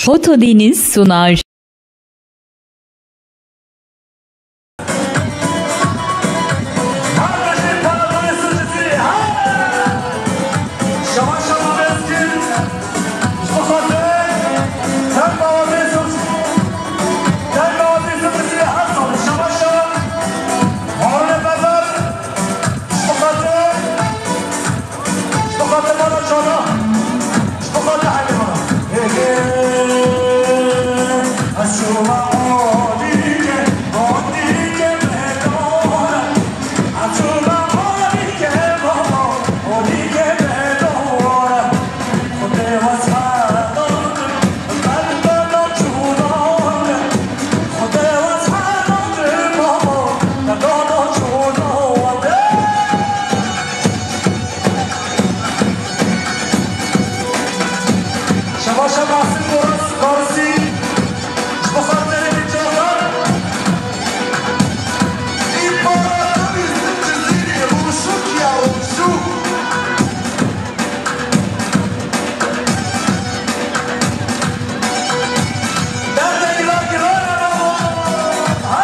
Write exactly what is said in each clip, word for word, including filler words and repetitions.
Foto Deniz sunar. Şebaşa Nasir Boras Karsî, ji bo xatirê min caxar. Împarator Cizîrê, rûşûk ya rûşûk. Derdê giran giran e baba. Ha?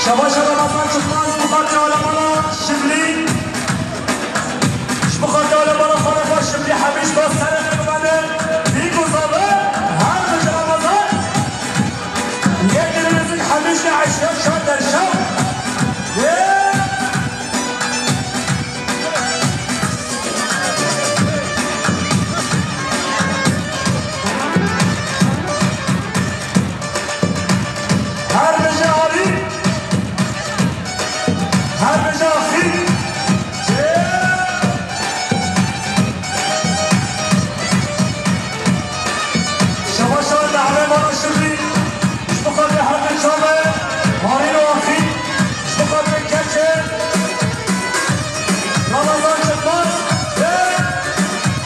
Şebaşa Ramazan Çıkmaz, Muqaddê Alemana Şiblî. Ji Muqaddê Alemana Xalifa Şiblî Hemîş Bas serê bimane. Bîk û zabe, her bi ji Ramazan. Yek dilimizin Hemîş ne eşya şan derşan. Yê! Her bêje Arî, her bêje Axî. Şebaşa Nehre Mara Şirî. Ji bo xatirê her du çavê Harîn û Axîn, ji bo xatirê keçê Ramazan Çilmaz, ê,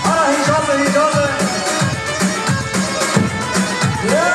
hara Hîcazê, Hîcazê. Ê.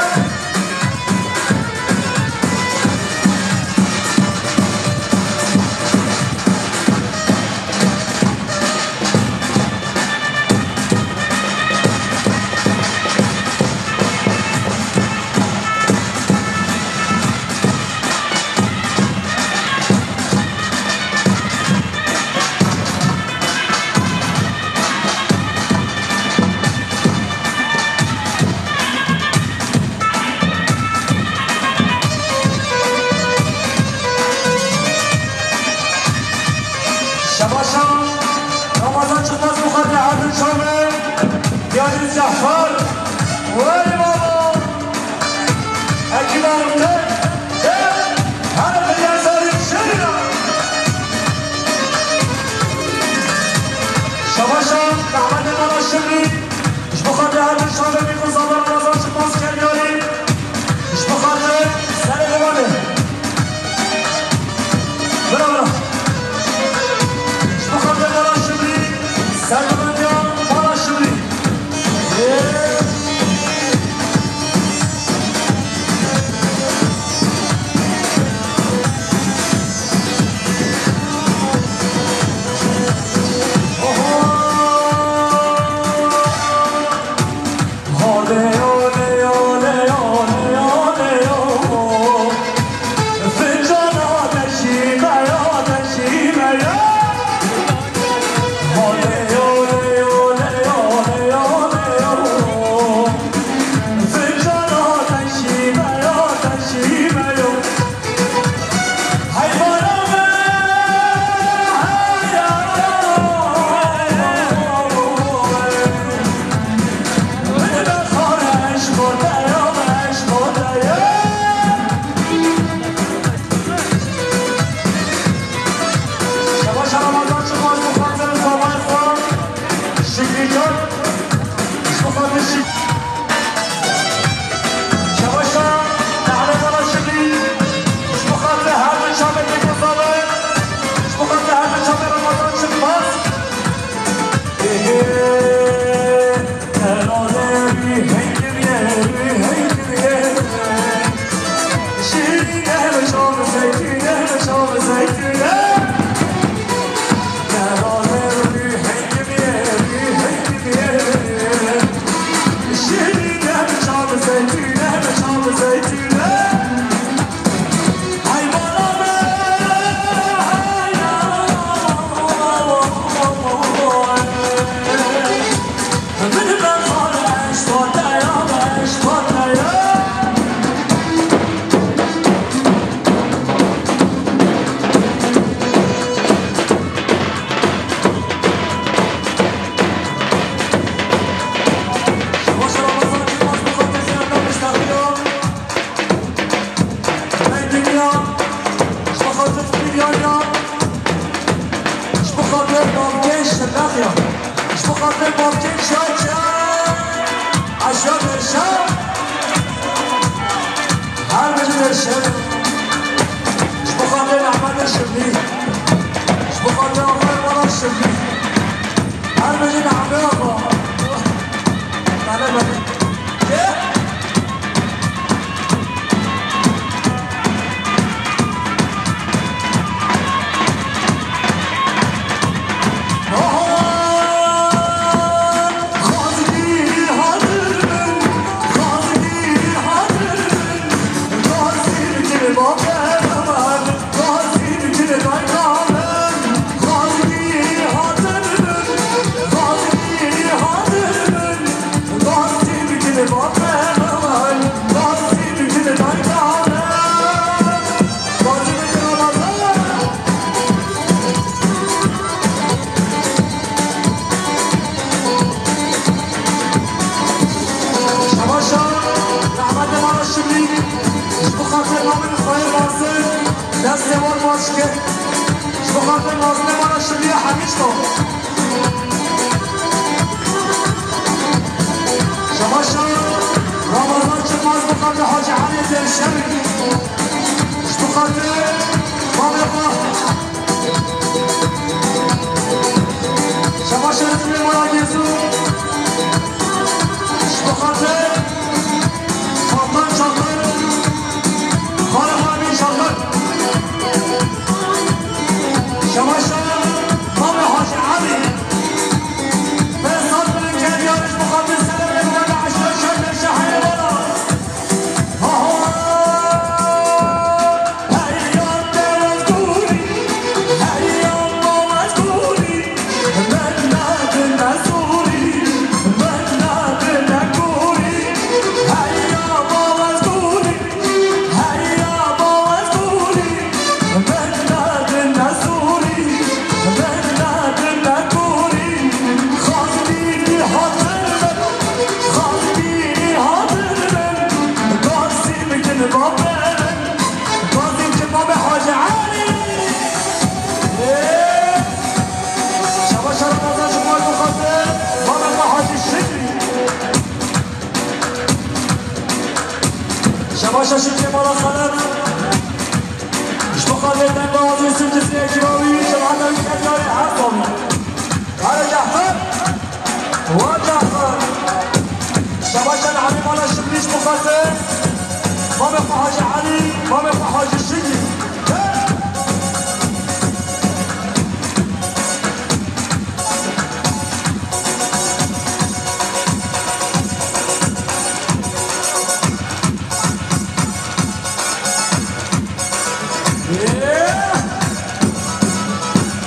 Şebaşa Ramazan Çıkmaz, Muqaddê Adil Çavê, Diyacil Cafer, Weli Baba, Ekîba Rıfkı, Cem, Hanım Hülya Sarı, Şirina. Şebaşa Mehmet Emel Aşırlı, Ji bo xatirê her du çavê Bîk û Zaber Ramazan Çıkmaz Keryarî. Ji bo xatirê serê Liwanê. Bira, bira. Ji bo xatirê Mala Şimrî, serbirindiya Mala Şimrî. Yê. Yanya, ji bo xatir bavkên Şirnexiya, ji bo xatir bavkên Şaçe, Eşya Berşa, her biri Berşa, ji bo xatir Ehmedê Şirnî, ji bo xatir Aferê Mala Şirnî, her biri Ehmê Ava. Bele, bele. Ye? Şebaşa rehmetê mala Şirlî, ji bo xatir mamên xweyê Mazin, destê wan baş kir. Ji bo xatir Mazinê mala Şirlî ya hemî ji bo. Şebaşa Ramazan Çilmaz, bo xatir Hacî Elî Têrşevî, ji bo xatir mamê xwe. Şebaşa Rizmê Mala Gêzû, ji bo xatir Kaptan Çakır, Xalid Emîn Çakır. Şebaşa Mamê Hacî Elî. Pênc sed bin keviyar ji bo xatir Selemê Mala Eşref Şermê Şeheyê Mala. Gazî Çilmaz, Hacî Elî. Ê! Şebaşa Ramazan ji bo xatir mamê xwe Hacî Şikrî. Şebaşa Şikrî Mala Xelef. Ji bo xatir dengazî Yusuf Cisrî, ekiba wî, cemaeta wî, keviyarê her salî. Hare Cafer. Wa Cafer. Şebaşa Elî Mala Şikrî ji bo xatir mamê xwe Hacî Elî, mamê xwe Hacî Şikrî.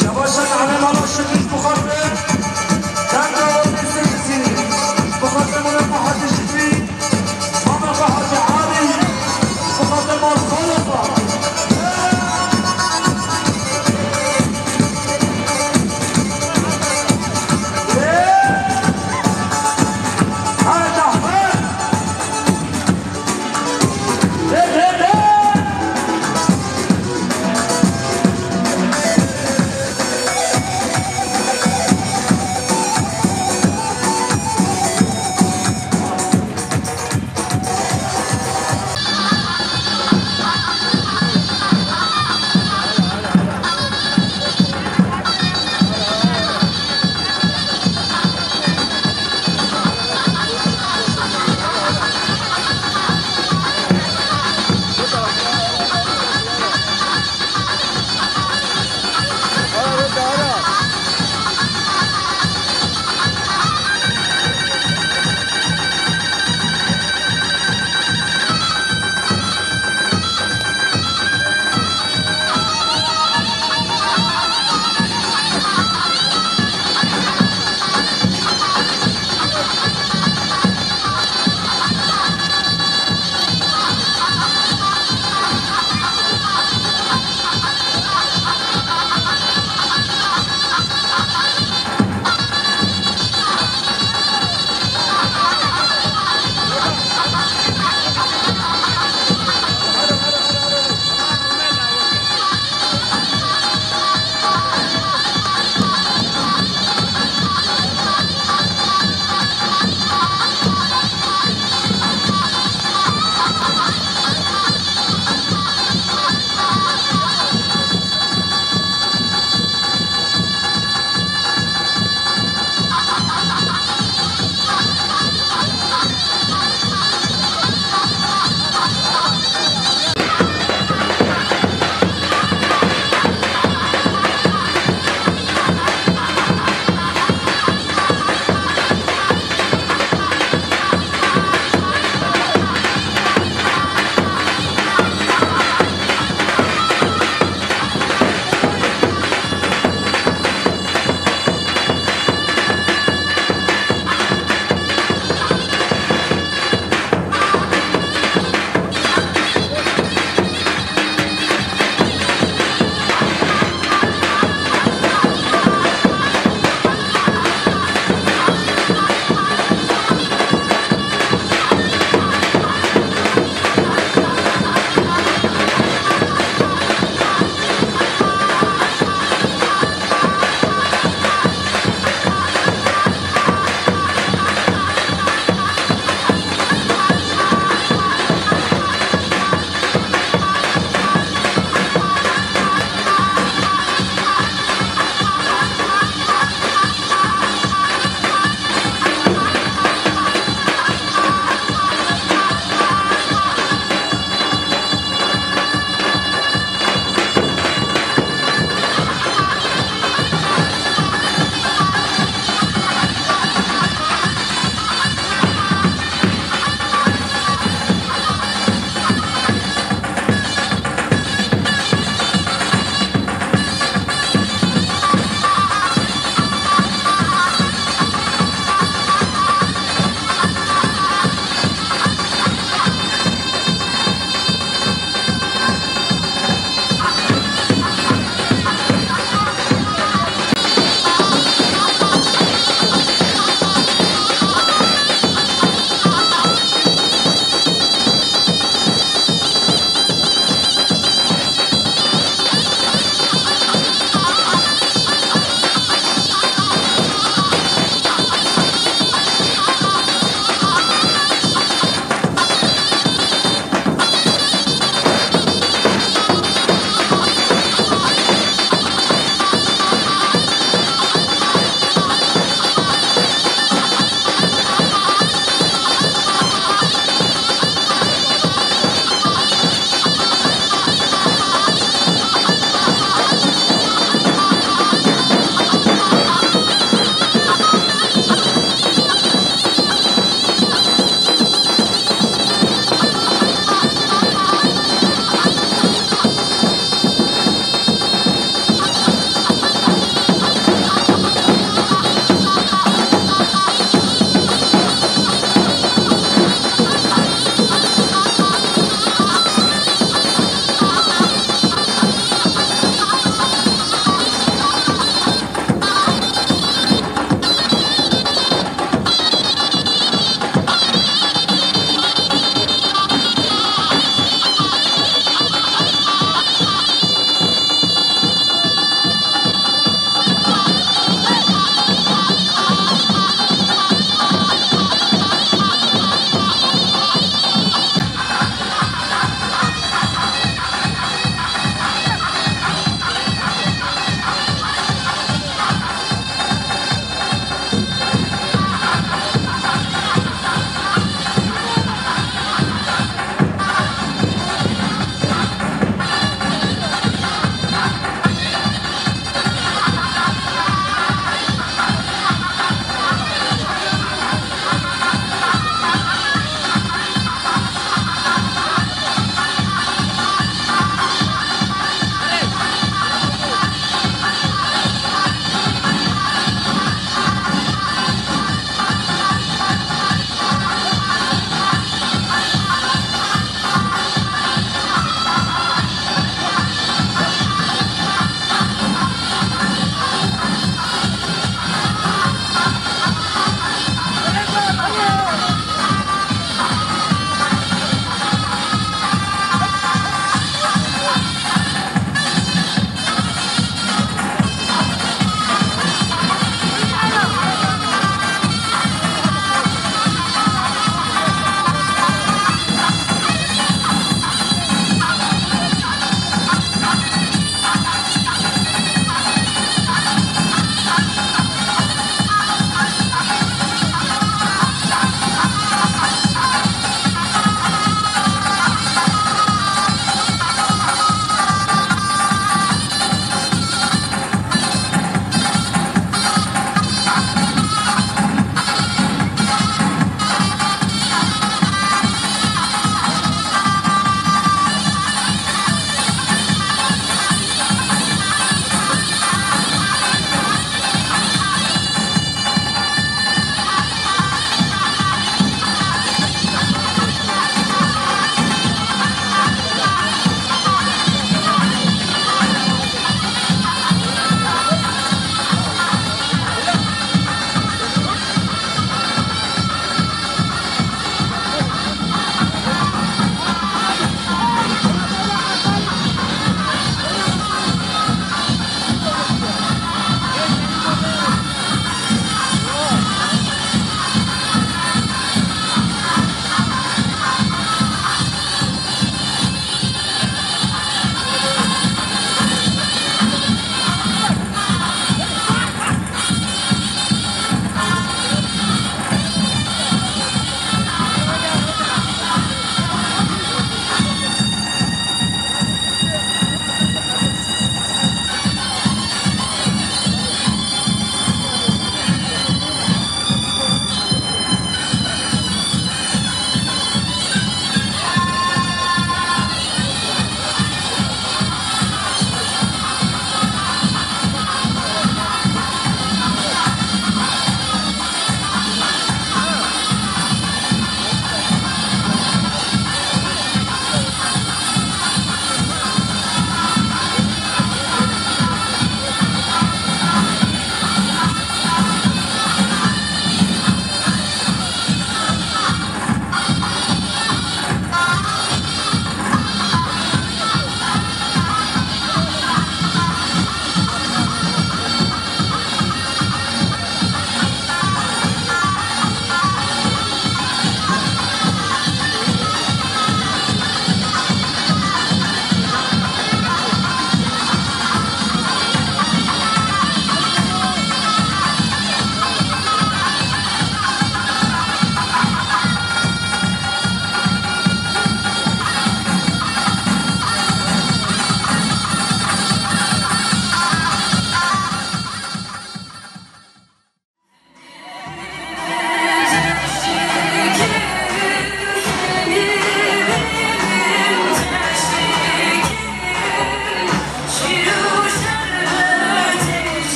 Şebaşa Elî Mala Şikrî ji bo xatir dengê wezîr Sirkisî, ji bo xatir Mala Hacî Şikrî, Mala Hacî Elî, ji bo xatir Mala Xalofa.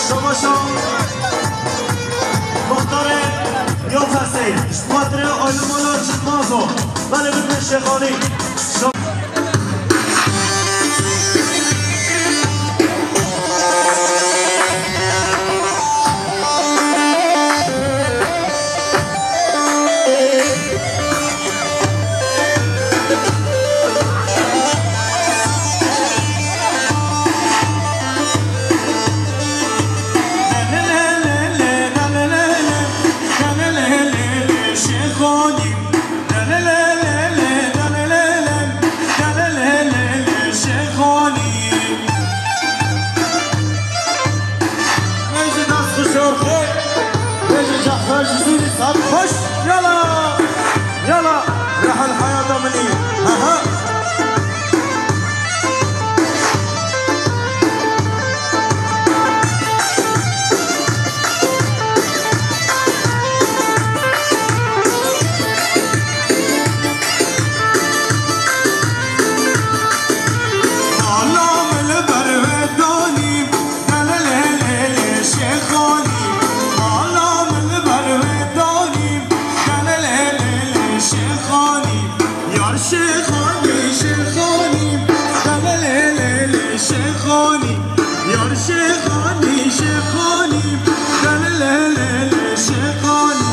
Şabaşa muxtarê Yofesê, ji xatirê Aylîmana Çitmazo, belê bibin Şêxanî. Bêjin dest xweş, orxê. Bêjin ca xweş, zûrî saet xweş. Yala, yala, rehel heyata min î. Aha. Mala min li ber wê danî, lê lê lê lê lê Şêxanî. Mala min li ber wê danî, lê lê lê lê lê Şêxanî. Yar Şêxanî, Şêxanî, lê lê lê lê lê Şêxanî. Yar Şêxanî, Şêxanî, lê lê lê lê lê Şêxanî.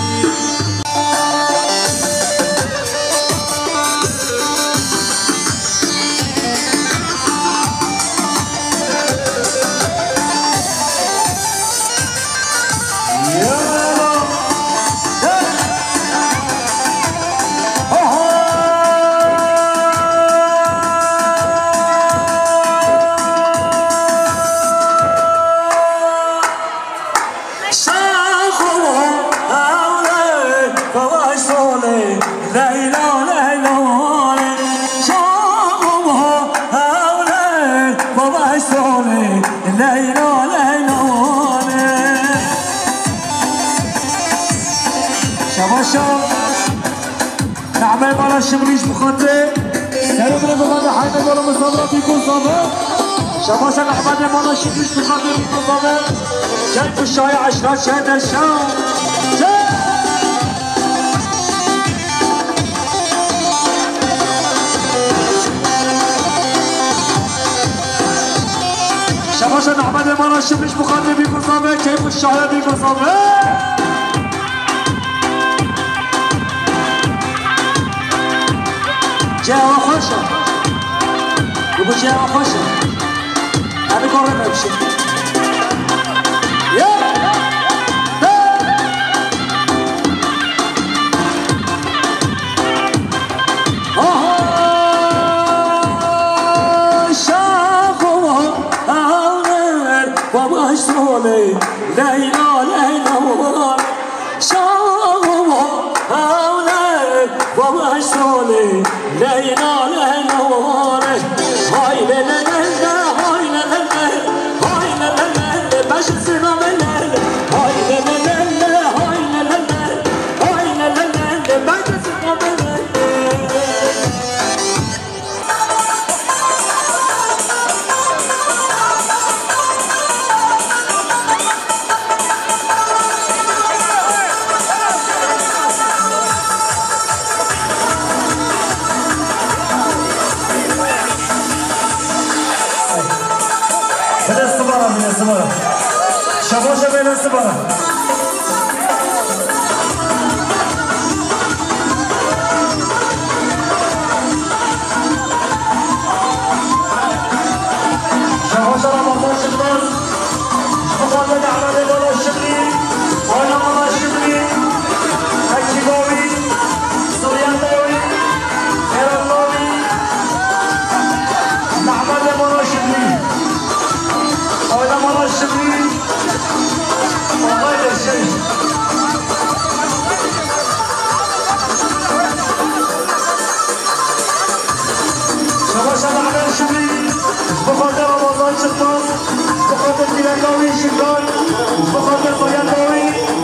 Şaxo hewle, xweş solê, Leyla, Leyla, Şaxo hewle, xweş solê, Leyla, Leyla. Şabaşa. Nehmê mala Şimrîş bi xatirê. Serê min bi xatirê Heydê Golo Misafira Bîko Zave. Şabaşa nehmê mala Şimrîş bi xatirê Bîko Zave. Çend kuşaya eşra çend eşra. Çend. Şabaşa nehmê mala Şimrîş bi xatirê Bîko Zave. Keyf û şahê Bîko Zave. Çawa xweş e. Bigo çawa xweş e. Hadi korre me bir şey. Ya. Aha. Şaxo, ağlar, baba şole, Leyla, Leyla. Şaxo, hawle, baba şole, Leyla, Leyla, wale. Hay le le le le, hay le le le, hay le le le le, beş sina le le le. Hay le le le le, hay le le le, hay le le le le, beş sina le le le. Bine sibara, bine sibara. Şabaşa bine sibara. Şabaşa Ramazan Çıkmaz. Muhammed Ahmet Bala Şıkri. Oyna Bala Şıkri. Hacı Bavi. Suryan Bavi. Eren Bavi. Ahmet Bala Şıkri. Oyna Bala Şıkri. Olay da şey. Şabaşa Mehmet Şirin, bi xatir Ramazan Çıkmaz, bi xatir Dilek Dawî Şikar, bi xatir Meryem Dawî.